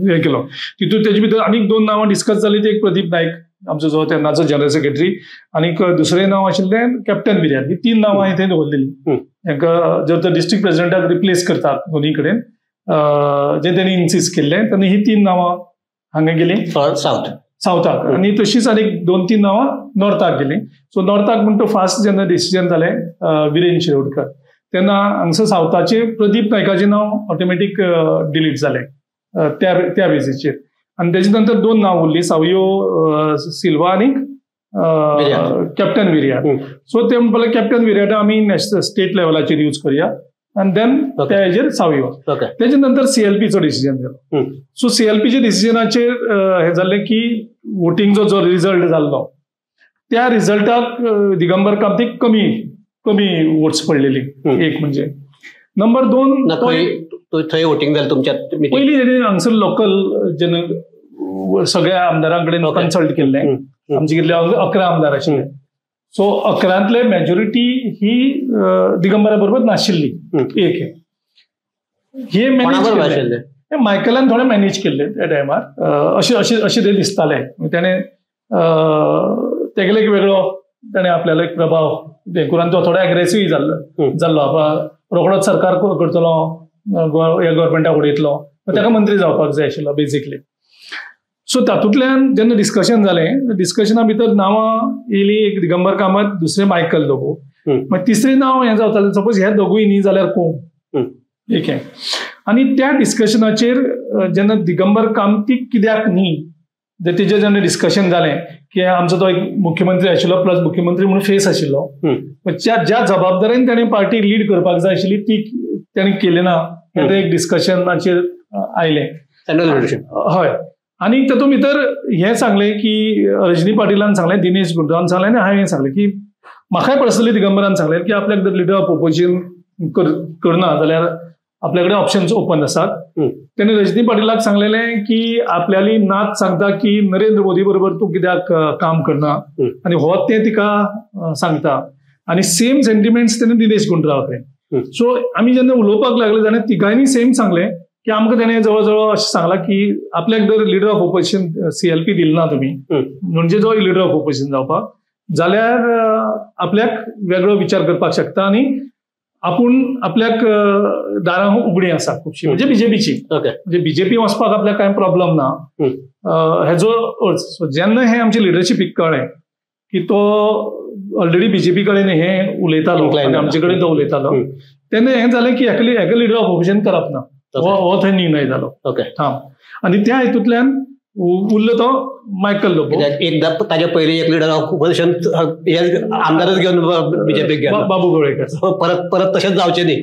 हें केलो. तितून तेजे भितर आनीक 2 नांवां डिस्कस जाली, ती एक प्रदीप नायक आमचो जो तेन्नाचो जनरल सेक्रेटरी आनीक दुसरें नांव आशिल्लें कॅप्टन विर्यात. ही 3 नांवां हांवें थंय दवरलेली. हांकां जर तर डिस्ट्रिक्ट प्रेसिडेंटाक रिप्लेस करतात दोनूय कडेन जे तेणी इन्सिस्ट केल्लें तेन्ना ही 3 नांवां हांगा गेलीं सावथाक आनी तशीच आनीक 2-3 नांवां नॉर्थाक गेलीं. सो नॉर्थाक म्हण तो फास्ट जेन्ना डिसिजन जालें विरेन शिरोडकर तेन्ना हांगसर सावथाचे प्रदीप नायकाचें नांव ऑटोमॅटीक डिलीट जालें त्या बेजीचेर. आनी तेजे नंतर 2 नांव उरलीं, सावियो सिल्वा आनी कॅप्टन विर्याट. सो ते म्हणपाक कॅप्टन विर्याट आमी स्टेट लेवलाचेर यूज करुया आनी देन त्या हेजेर सावियो. तेजे नंतर सीएलपीचो डिसिजन जालो. सो सीएलपीच्या डिसिजनाचेर हें जालें की वोटिंगचो जो रिजल्ट जाल्लो त्या रिजल्टाक दिगंबर कामतीक कमी कमी वोट्स पडलेली. एक म्हणजे नंबर 2 थंय वोटिंग जालें तुमच्या पयलीं तेणी हांगसर लोकल जेन्ना सगळ्या आमदारां कडेन कन्सल्ट केल्लें, आमचे कितले 11 आमदार आशिल्ले, सो 11तले मेजॉरिटी ही दिगंबरा बरोबर नाशिल्ली. एक हे मॅनेज केल्ले मायकलान थोडे मॅनेज केल्ले त्या टायमार, अशें अशें अशें ते दिसताले. तेणें तेगेले एक वेगळो तेणें आपल्यालो एक प्रभाव करून तो थोडो एग्रेसिव्ह जाल्लो जाल्लो, रोखडोच सरकार करतलो, ह्या गव्हर्मेंटाक उडयतलो, ताका मंत्री जावपाक जाय आशिल्लो बेजिकली. सो तातूंतल्यान जेन्ना डिस्कशन जालें, डिस्कशना भितर नांवां येयली, एक दिगंबर कामत, दुसरें मायकल लोबो, मागीर तिसरें नांव हें जावतालें, सपोज हे दोगूय न्ही जाल्यार कोण, एक हें. आनी त्या डिस्कशनाचेर जेन्ना दिगंबर कामतीक कित्याक न्ही तेजेर जेन्ना डिस्कशन जालें की आमचो तो एक मुख्यमंत्री आशिल्लो प्लस मुख्यमंत्री म्हणून फेस आशिल्लो, ज्या ज्या जबाबदारीन ताणें पार्टी लीड करपाक जाय आशिल्ली ती ताणें केली ना, हें एक डिस्कशनाचेर आयलें. हय. आनी तातूंत भितर हें सांगलें की रजनी पाटिलान सांगलें, दिनेश गुंडूरावान सांगलें आनी हांवें सांगलें की म्हाकाय पर्सनली दिगंबरान सांगलें की आपल्याक जर लिडर ऑफ ओपोजिशन करना जाल्यार आपल्या कडेन ऑप्शन्स ओपन आसात. तेणे रजनी पाटिलाक सांगलेलें की आपल्याली नात सांगता की नरेंद्र मोदी बरोबर तूं कित्याक काम करना, आनी हो तें तिका सांगता, आनी सेम सेंटिमेंट्स तेणे दिनेश गुंडूराव कडेन. सो आमी जेन्ना उलोवपाक लागले जाल्यार तिगांनी सेम सांगलें की आमकां तेणें जवळ जवळ अशें सांगलां की आपल्याक जर लिडर ऑफ ओपोजिशन CLP दिली ना तुमी, म्हणजे जो लिडर ऑफ ओपोजिशन जावपाक जाल्यार आपल्याक वेगळो विचार करपाक शकता आनी आपूण आपल्याक दारां उगडी आसा खुबशी, म्हणजे बीजेपीची, म्हणजे बीजेपी वचपाक आपल्याक कांय प्रॉब्लम ना हेजो अर्थ. सो जेन्ना हें आमचे लिडरशिपीक कळ्ळें की तो ऑलरेडी बीजेपी कडेन हें उलयतालो आनी आमचे कडेन तो उलयतालो, तेन्ना हें जालें की हेका लिडर ऑफ ओपोजिशन करप ना, हो थंय निर्णय जालो. हा, आनी त्या हितूंतल्यान उरलो तो मायकल लोबो. एकदा ताच्या पयलीं एक लिडर ऑफ ओपोजिशन आमदारच घेवन बीजेपीक गेलो बाबू गोवेकर, परत परत तशेंच जावचें न्ही.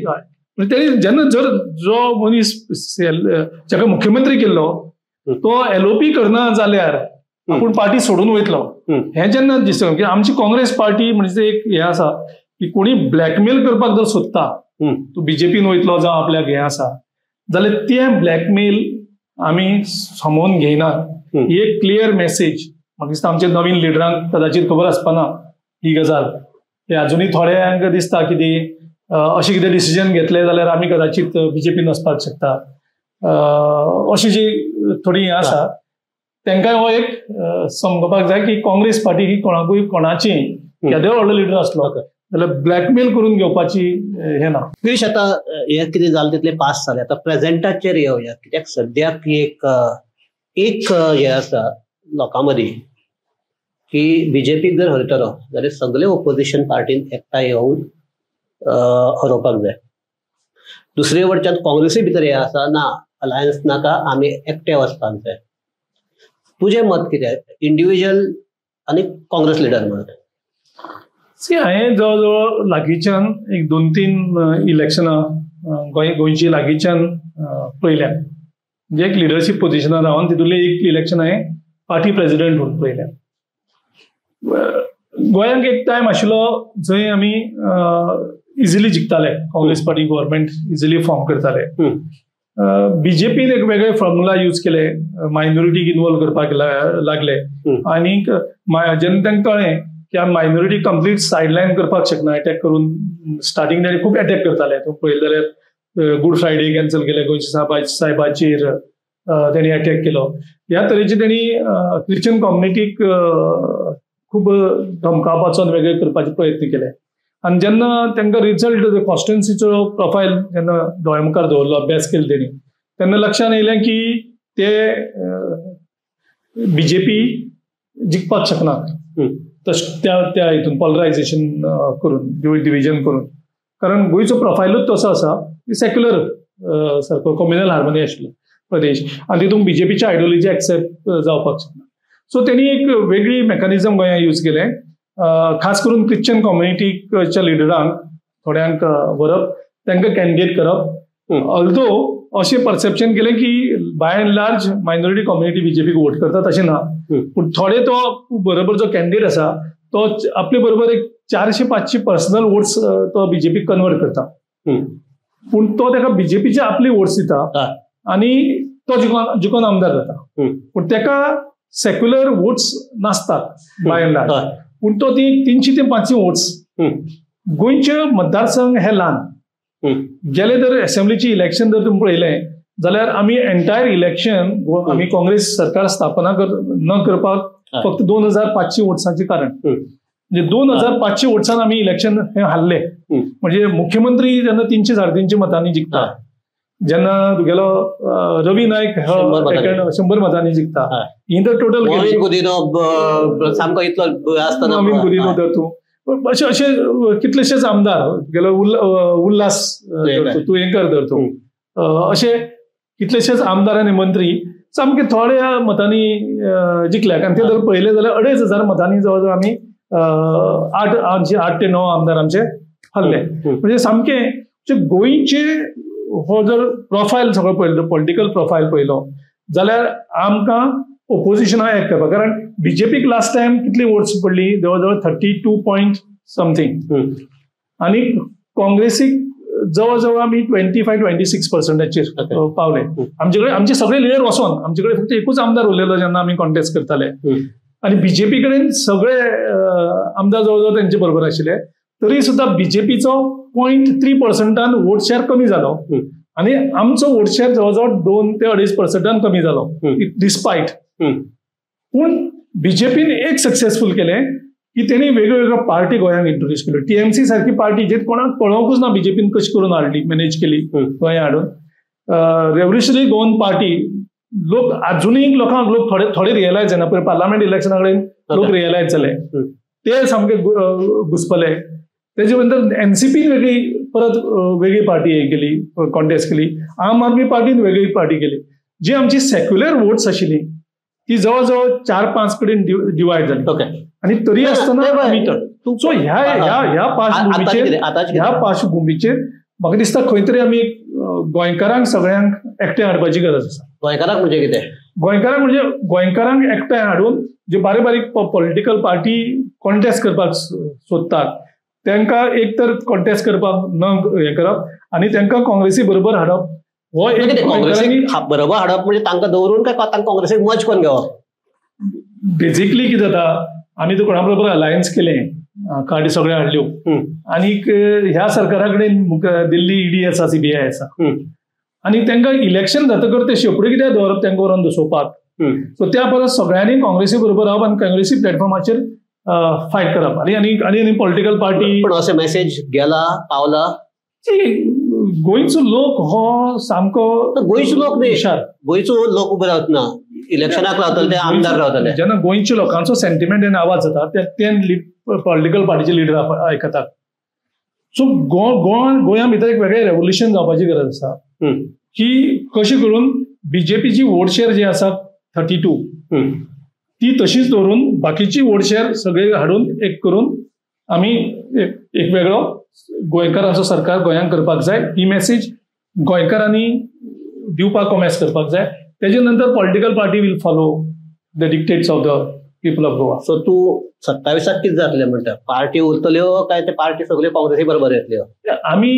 तेणी जेन्ना जर जो मनीस जाका मुख्यमंत्री केल्लो तो एलओपी करना जाल्यार आपूण पार्टी सोडून वयतलो, हें जेन्ना दिसता की आमची काँग्रेस पार्टी म्हणजे एक हें आसा की कोणी ब्लॅकमेल करपाक जर सोदता, तूं बीजेपीन वयतलो जावं आपल्याक हें आसा जाल्यार तें ब्लॅकमेल आमी समोवन घेयना. ही एक क्लियर मेसेज म्हाका दिसता आमच्या नवीन लिडरांक कदाचित खबर आसपाना ही गजाल, ते अजुनूय थोड्यांक दिसता की ती अशें कितें डिसिजन घेतलें जाल्यार आमी कदाचित बीजेपीन वचपाक शकता, अशी जी थोडी हें आसा तांकां हो एक समजपाक जाय की काँग्रेस पार्टी ही कोणाकूय कोणाची केदोय व्हडलो लिडर आसलो जाल्यार ब्लॅकमेल करून घेवपाची हें ना. गिरीश, आतां हें कितें जालें तितलें पास जालें, आतां प्रेजेंटाचेर येवया, कित्याक सद्याक एक एक हें आसा लोकां मदीं की बीजेपीक जर हरयतलो जाल्यार सगळे ओपोजिशन पार्टीन एकठांय येवन हरोवपाक जाय. दुसरे वटच्यान काँग्रेसी भितर हें आसा ना अलायन्स नाका, आमी एकटे वचपाक जाय. तुजें मत कितें इंडिविज्युअल आनी काँग्रेस लिडर म्हणून? सी, हांवें जवळ जवळ लागींच्यान एक 2-3 इलेक्शनां गोंयची लागींच्यान पळयल्यात, म्हणजे एक लिडरशीप पोजिशनार रावन तितूंतलें एक इलेक्शन हांवें पार्टी प्रेजिडेंट म्हणून पळयल्या. गोंयांक एक टायम आशिल्लो जंय आमी easily जिखताले, Congress party government easily form करताले. बीजेपीन एक वेगळे फॉर्मुला यूज केले, मायनॉरिटीक इनवॉल्व करपाक लागले, आनी जेन्ना तांकां कळ्ळें की आमी मायनॉरिटी कंप्लीट सायडलायन करपाक शकना, एटॅक करून स्टार्टींग ताणी खूब एटॅक करताले. तूं पळयलें जाल्यार गुड फ्रायडे कॅन्सल केले, गोंयच्या साहेबाचेर तेणी एटॅक केलो. ह्या तरेचे तेणी क्रिश्चन कम्युनिटीक खूब धमकावपाचो आनी वेगळे करपाचे प्रयत्न केले. आनी जेन्ना तांकां रिजल्ट कॉन्स्टिट्युन्सीचो प्रोफायल जेन्ना दोळ्या मुखार दवरलो, अभ्यास केलो तेणी, तेन्ना लक्षांत येयलें की ते बीजेपी जिखपाक शकना तशें त्या त्या हितून पोलरायझेशन करून डिविजन करून, कारण गोंयचो प्रोफायलूच तसो आसा की सेक्युलर सारको कम्युनल हार्मोनी आशिल्लो प्रदेश आनी तितून बीजेपीची आयडियोलॉजी एक्सेप्ट जावपाक शकना. सो तेणी एक वेगळी मेकॅनिजम गोंयांत यूज केलें, खास करून क्रिश्चन कम्युनिटीच्या लिडरांक थोड्यांक व्हरप, तांकां कॅन्डिडेट करप. ऑल्दो अशें परसेप्शन केलें की by and large minority community बीजेपीक vote करता तशें ना, पूण थोडे तो बरोबर जो कॅन्डिडेट आसा तो आपले बरोबर एक 400-500 पर्सनल वोट्स तो बीजेपीक कन्वर्ट करता, पूण तो ताका बीजेपीचे आपले वोट्स दिता आनी तो जिखून आमदार जाता. पूण ताका सेक्युलर वोट्स नासतात बाय एंड लार्ज, पूण तो ती 300 ते 500 वोट्स. गोंयचे मतदारसंघ हे ल्हान गेले जर असेंब्लीची इलेक्शन जर तुमी पळयलें जाल्यार आमी एंटायर इलेक्शन आमी काँग्रेस सरकार स्थापना न करपाक फक्त 2500 वोट्सांचे कारण, म्हणजे 2500 वोट्सान आमी इलेक्शन हे हारले. म्हणजे मुख्यमंत्री जेन्ना 300-350 मतांनी जिखता, जेन्ना तुगेलो रवी नायक 100 मतांनी जिखता, ही तर टोटल सामको इतलो आसतना नवीन गुदिनो धर तूं, अशे अशे कितलेशेच आमदार तुगेलो उल्हास धर तूं, तुयेंकर धर तूं, अशे कितलेशेच आमदार आनी मंत्री सामके थोड्या मतांनी जिखल्या. कारण ते जर पळयले जाल्यार 2500 मतांनी जवळ जवळ आमी 8 ते 9 आमदार आमचे हरले. म्हणजे सामके गोंयचे हो जर प्रोफायल सगळो पळयलो, पॉलिटिकल प्रोफायल पळयलो जाल्यार आमकां ओपोजिशना एक करपाक, कारण बीजेपीक लास्ट टायम कितली वोट्स पडली, जवळ जवळ 32 पॉयंट समथींग, आनी काँग्रेसीक जवळ जवळ आमी 25-26% पावले. आमचे कडेन आमचे सगळे लिडर वचोन आमचे कडेन फक्त एकूच आमदार उरलेलो जेन्ना आमी कॉन्टेस्ट करताले, आनी बीजेपी कडेन सगळे आमदार जवळ जवळ तेंचे बरोबर आशिल्ले, तरी सुद्दां बीजेपीचो 0.3% वोट शेअर कमी जालो आनी आमचो वोट शेअर जवळ जवळ 2 ते 2.5% कमी जालो डिस्पायट. पूण बीजेपीन एक सक्सेसफूल केलें की तेणी वेगळ्यो पार्टी गोंयांक इंट्रोड्यूस केल्यो. टीएमसी सारकी पार्टी जे कोणाक कळोवंकूच ना बीजेपीन कशी करून हाडली, मॅनेज केली गोंया हाडून. रेव्होल्युशनरी गोवन पार्टी लोक अजुनूय लोकांक लोक थोडे थोडे रियलायज जायना, पळय पार्लमेंट इलेक्शना कडेन लोक रियलायज जाले, ते सामके घुसपले. तेजे नंतर एनसीपीन वेगळी परत वेगळी पार्टी हे केली, कॉन्टेस्ट केली, आम आदमी पार्टीन वेगळी पार्टी केली. जी आमची सेक्युलर वोट्स आशिल्ली ती जवळ जवळ 4-5 कडेन डिवायड जाली. ओके, आनी तरी आसतना सो ह्या ह्या ह्या पार्श्वभुमीचेर ह्या पार्श्वभुमीचेर म्हाका दिसता खंय तरी आमी गोंयकारांक सगळ्यांक एकठांय हाडपाची गरज आसा. गोंयकारांक म्हणजे कितें? गोंयकारांक म्हणजे गोंयकारांक एकठांय हाडून जे बारीक बारीक पॉलिटिकल पार्टी कॉन्टेस्ट करपाक सोदतात तांकां एक तर कॉन्टेस्ट करपाक न हें करप आनी तांकां काँग्रेसी बरोबर हाडप. हो एक काँग्रेसीक बरोबर हाडप म्हणजे तांकां दवरून काय तांकां काँग्रेसीक मर्ज करून घेवप? बेजिकली कितें जाता, आमी तर कोणा बरोबर अलायन्स केलें, कार्डी सगळ्यो हाडल्यो आनीक ह्या सरकारा कडेन दिल्ली ईडी आसा, सीबीआय आसा, आनी तांकां इलेक्शन जातकर ते शेपडी कित्याक दवरप तांकां व्हरून दसोवपाक. सो त्या परस सगळ्यांनी काँग्रेसी बरोबर रावप आनी काँग्रेसी प्लॅटफॉर्माचेर फायट करप. आनी आनी आनी पॉलिटिकल पार्टी. पण अशें मेसेज गेला पावला? गोंयचो लोक हो सामको, गोंयचो लोक न्ही, गोंयचो लोक उबे रावतना इलेक्शनाक रावतले, ते आमदार रावतले. जेन्ना गोंयच्या लोकांचो सेंटिमेंट आनी आवाज जाता ते पॉलिटिकल पार्टीचे लिडर आयकतात. सो गोंया भितर एक वेगळें रेव्होल्युशन जावपाची गरज आसा की कशें करून बीजेपीची वोट शेअर जी आसा 32 ती तशीच दवरून बाकीची वोट शेअर सगळे हाडून एक करून आमी एक वेगळो गोंयकारांचो सरकार गोंयांक करपाक जाय. ही मेसेज गोंयकारांनी दिवपाक कोमेस करपाक जाय. तेजे नंतर political party will follow the dictates of the people of Goa. So तूं 27 कितें जातलें म्हणटा? पार्टी उरतल्यो काय ते पार्टी सगळ्यो काँग्रेसी बरोबर येतल्यो? आमी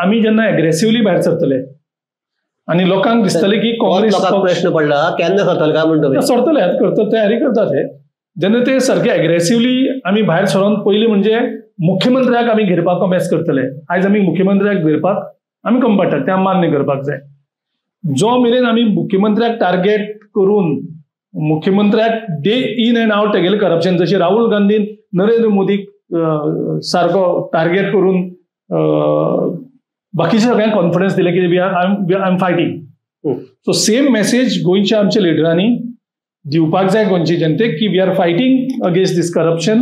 आमी जेन्ना एग्रेसिवली भायर सरतले आनी लोकांक दिसतलें की काँग्रेस, लोकांक प्रश्न पडला केन्ना सरतले काय म्हणटा? सरतले, करता तयारी करतात हे. जेन्ना ते सारके एग्रेसिवली आमी भायर सरोन पयलीं म्हणजे मुख्यमंत्र्याक आमी घेरपाक कोमेस करतले. आयज आमी मुख्यमंत्र्याक घेरपाक आमी कमी पडटात, तें मान्य करपाक जाय. जो मेरेन आमी मुख्यमंत्र्याक टार्गेट करून मुख्यमंत्र्याक डे इन अँड आवट तेगेलें करप्शन, जशें राहुल गांधीन नरेंद्र मोदीक सारको टार्गेट करून बाकीच्या सगळ्यांक कॉन्फिडन्स दिले की we are I am fighting. So same message गोंयच्या आमच्या लिडरांनी दिवपाक जाय गोंयचे जनतेक की we are fighting against this corruption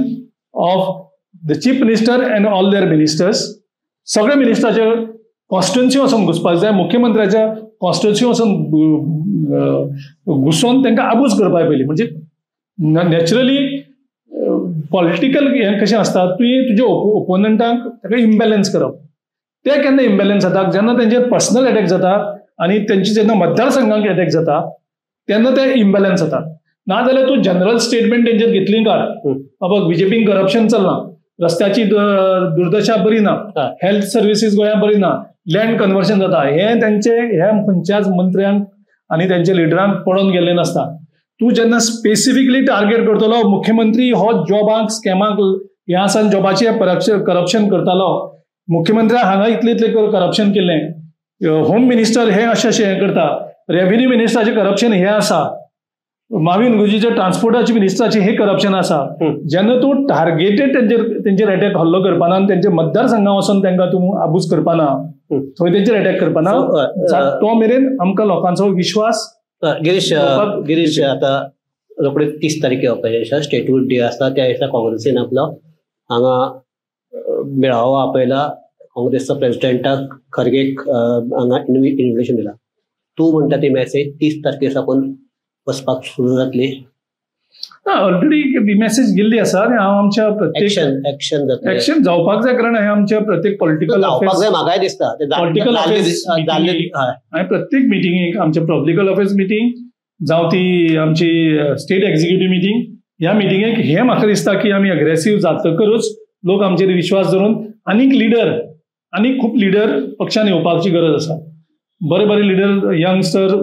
of the chief minister and all their ministers. सगळे मिनिस्टराचे कॉन्स्टिट्युन्सी वचून घुसपाक जाय, मुख्यमंत्र्याच्या कॉन्स्टिट्युन्सी वचून घुसोवन तांकां आबूज करपाक पयलीं. म्हणजे नॅचरली पॉलिटिकल हें कशें आसता, तुवें तुज्या ओपोनंटांक ताका इम्बॅलन्स करप. ते केन्ना इम्बॅलन्स जाता, जेन्ना तेंचेर पर्सनल एटॅक जाता आनी तेंचे जेन्ना मतदारसंघांक एटॅक जाता तेन्ना ते इम्बॅलन्स जाता. ना जाल्यार तूं जनरल स्टेटमेंट तेंचेर घेतली काड, बाबा बीजेपीन करप्शन चल्लां, रस्त्याची दुर्दशा बरी ना, हेल्थ सर्विसीस गोंयांत बरी ना, लँड कन्वर्शन जाता, हे तेंचे ह्या खंयच्याच मंत्र्यांक आनी तेंच्या लिडरांक पडोवन गेल्लें नासता. तूं जेन्ना स्पेसिफिकली टार्गेट करतलो, मुख्यमंत्री हो जॉबाक स्कॅमाक हे आसा, जॉबाचे करप्शन करतालो, मुख्यमंत्र्याक हांगा इतले इतले करप्शन केल्लें, होम मिनिस्टर हे अशें अशें हें करता, रेव्हेन्यू मिनिस्टराचें करप्शन हें आसा, माविन गुजीचे ट्रान्सपोर्टाचे मिनिस्टराचें हें करप्शन आसा. जेन्ना तूं टार्गेटेड तेंचेर अटॅक हल्लो करपाना आनी तेंच्या मतदारसंघां वचून तांकां तूं आबूज करपाना, थंय तेंचेर अटॅक करपाना, तो मेरेन आमकां लोकांचो विश्वास. गिरीश, गिरीश आतां रोखडे 30 तारखे येवपाचे स्टेटहूड डे आसा, त्या दिसा काँग्रेसीन आपलो हांगा मेळावो आपयला, काँग्रेसचो प्रेजिडेंटाक खरगेक हांगा इन्विटेशन दिला. तूं म्हणटा ती मॅसेज 30 तारखे साकून वचपाक सुरू जातली? ना, ऑलरेडी मॅसेज गेल्ली आसा आनी हांव आमच्या प्रत्येक एक्शन एक्शन जावपाक जाय, कारण हें आमच्या प्रत्येक पॉलिटिकल जावपाक जाय म्हाकाय दिसता. पॉलिटिकल अफेर्स हांवें प्रत्येक मिटिंगेक, आमच्या पॉलिटिकल अफेर्स मिटींग जावं ती आमची स्टेट एक्झिक्युटीव मिटींग, ह्या मिटिंगेक हें म्हाका दिसता की आमी अग्रेसीव जातकरूच लोक आमचेर विश्वास धरून आनीक लिडर, आनीक खूब लिडर पक्षान येवपाची गरज आसा. बरे बरे लिडर, यंगस्टर,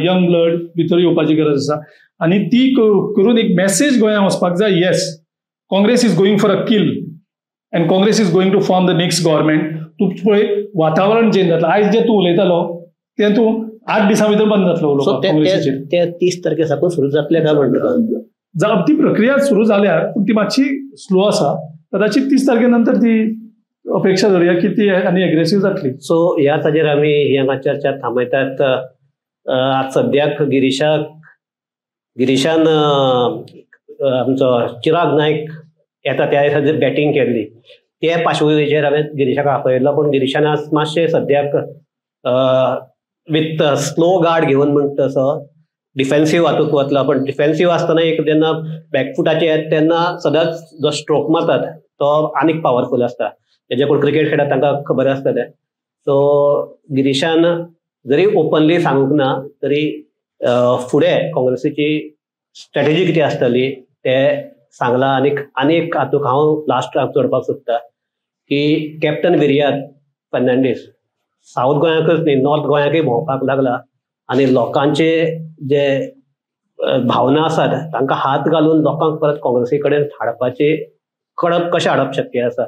यंग ब्लड भितर येवपाची गरज आसा आनी ती करून एक मॅसेज गोंयांत वचपाक जाय, yes, Congress is going for a kill and Congress is going to form the next government. तूं पळय वातावरण चेंज जातलें. आयज जें तूं उलयतालो तें तूं 8 दिसां भितर बंद जातलो उलोवपाक. ते 30 तारखे साकून सुरू जातलें काय म्हणटा? जावं, ती प्रक्रिया सुरू जाल्या पूण ती मातशी स्लो आसा. कदाचित 30 तारखे नंतर ती अपेक्षा धरुया की ती आनी एग्रेसीव जातली. सो ह्या ताजेर आमी ही हांगा चर्चा थांबयतात. आज सद्याक गिरीशान आमचो चिराग नायक येता त्या दिसा जर बॅटींग केल्ली ते पार्श्वभुंयेचेर हांवें गिरीशाक आपयलो, पूण गिरीशान आज मातशें सद्याक विथ स्लो गार्ड घेवन म्हणटा तसो डिफेन्सीव हातूंत वतलो. पण डिफेन्सीव आसतना एक जेन्ना बॅकफुटाचेर येता तेन्ना सदांच जो स्ट्रोक मारतात तो आनीक पावरफूल आसता. जे कोण क्रिकेट खेळटात तांकां खबर आसता तें. सो गिरीशान जरी ओपनली सांगूंक ना तरी फुडें काँग्रेसीची स्ट्रॅटेजी कितें आसतली तें सांगलां. आनीक आनीक हातूंत हांव लास्टाक जोडपाक सोदता की कॅप्टन विरियात फर्नांडीस सावथ गोंयाकच न्ही नॉर्थ गोंयाकय भोंवपाक लागला आनी लोकांचे जे भावना आसात तांकां हात घालून लोकांक परत काँग्रेसी कडेन हाडपाचे कडप कशें हाडप शक्य आसा.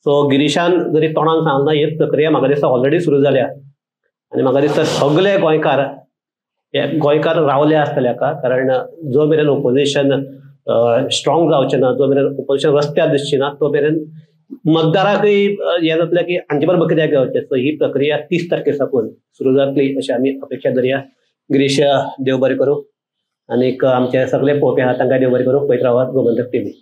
सो गिरीशान जरी तोंडान सांगना, ही प्रक्रिया म्हाका दिसता ऑलरेडी सुरू जाल्या आनी म्हाका दिसता सगळे गोंयकार गोंयकार रावले आसतले हाका, कारण जो मेरेन ओपोजिशन स्ट्रॉंग जावचें ना, जो मेरेन ओपोजिशन रस्त्यार दिसची ना, तो मेरेन मतदाराकय हें जातलें की हांचे बरोबर कित्याक घेवचें. सो ही प्रक्रिया 30 तारखे साकून सुरू जातली अशें आमी अपेक्षा धरया. गिरीश, देव बरें करूं आनीक आमचे सगळे पळोवपी आहा तांकां देव बरें करूं. पळयत रावात गोमंतक टीव्ही.